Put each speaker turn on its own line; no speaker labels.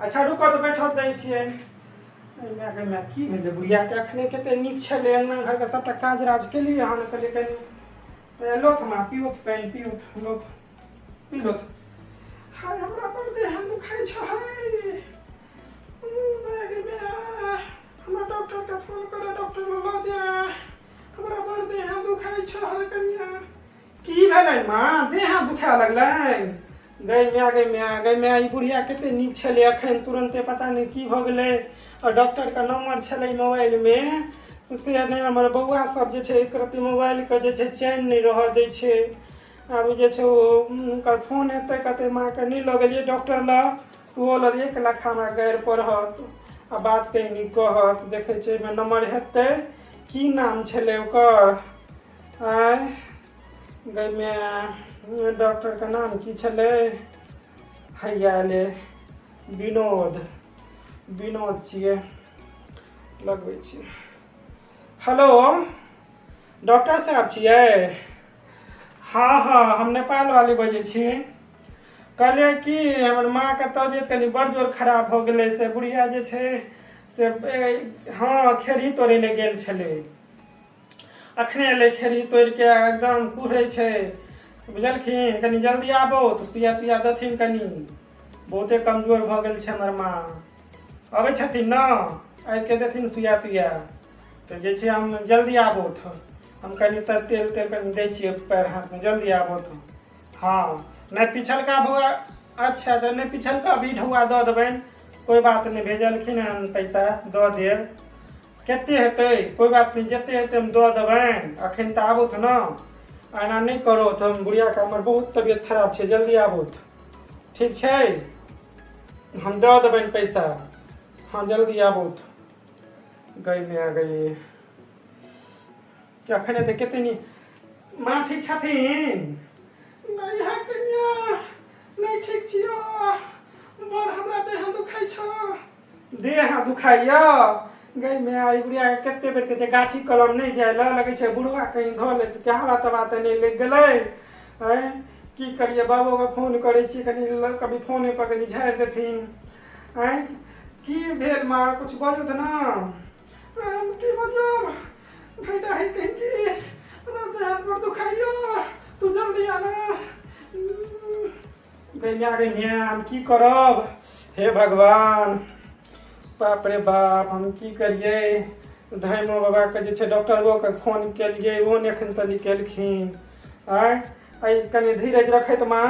अच्छा रुकऽ तऽ बैठऽ दै छियै। माय गे माय, की भेलै बुढ़ियाके? अखने कते नीक छलै, अङ्गना घरके सभटा काज राज केलियै हन। कहलियै कनि तऽ लोथ माँ, पियोथ पानि, पियोथ, लोथ, पी लोथ। हाय, हमरा बड़ देह दुखाइ छै। हाय माय गे माय, हमरा डॉक्टरके फोन कर, डॉक्टर लग लऽ जा, हमरा बड़ देह दुखाइ छै। हाय कनिया, की भेलै माँ? देह हाथ दुखाए लगलनि? गै माय, गै माय, गै माय, ई बुढ़िया कते नीक छलै, एखन तुरन्ते पता नहि की भऽ गेलै। आ डॉक्टरके नम्बर छलै मोबाइलमे, से नहि। हमर बौआ सब जे छै एक रत्ती मोबाइलके जे छै चैन नहि रहऽ दै छै। आब जे छै ओ हुनकर फोन हेतै, कहतै माँके नहि लऽ गेलियै डॉक्टर लग, तऽ ओ लग 1 लाख हमरा गारि पढ़त आ बात कहीं नहि कहत। देखै छियै, एहिमे नम्बर हेतै। की नाम छलै ओकर? आँय गै माय, डॉक्टरके नाम की छलै? हैया ले, विनोद, विनोद छियै। लगबै छियै। हेलो, डॉक्टर साहब छियै? हँ हँ, हम नेपाल वाली बजै छी। कहलियै कि हमर माँके तबियत कनि बड़ जोर खराब भऽ गेलै। से बुढ़िया जे छै से, हँ, खेरही तोड़ै लए गेल छलै, अखने एलै खेरही तोड़िके, एकदम कुहरै छै, बुझलखिन? कनि जल्दी आबो तऽ सुइया तुइया देथिन, कनि बहुते कमजोर भऽ गेल छै हमर माँ। अबै छथिन ने? आबिके देथिन सुइया तुइया तऽ जे छै हम जल्दी आबोथ। हम कनि तऽ तेल तेल कनि दै छियै पैर हाथमे, जल्दी आबोथ। हँ, नहि पिछलका बौआ, अच्छा अच्छा, नहि पिछलका भी ढौआ दऽ देबनि, कोइ बात नहि। भेजलखिन हन पैसा, दऽ देब। कते हेतै? कोइ बात नहि, जते हेतै हम दऽ देबनि। अखन तऽ आबथु ने, एना नहि करथु। हम बुढ़ियाके, हमर बहुत तबियत खराब छै, जल्दी आबथु। ठीक छै, हम दऽ देबनि पैसा। हँ, जल्दी आबथु। गई माय गई, अखन तऽ कते नीक। माँ ठीक छथिन? नहि है कनिया, नहि ठीक छियो, बड़ हमरा देह दुखाइ छौ। देह हाथ दुखाइया? गई माय, ई बुढ़िया के कते बेर कहै छै गाछी कलम नहि जाय लए, लगै छै बुढ़वा कहीं धऽ ले के हवा तवा तऽ नहि लागि गेलै। आँय, की करियै? बाबोके फोन करै छियै, कनि कभी फोने पर कनि झाड़ि देथिन। आँय, की भेल माँ? कुछ बजू तऽ ने। हम की बजब भैया, है कहीं की हमरा देह हाथ बड़ दुखाइयो, तू जल्दी आना। गै माय, गै माय, हम की करब? हे भगवान, बाप रे बाप, हम की करियै? धैमो बाबाके जे छै डॉक्टरोके फोन केलियै, ओहो नहि एखन तक केलखिन। आँय, एहि कनि धीरज रखैत माँ।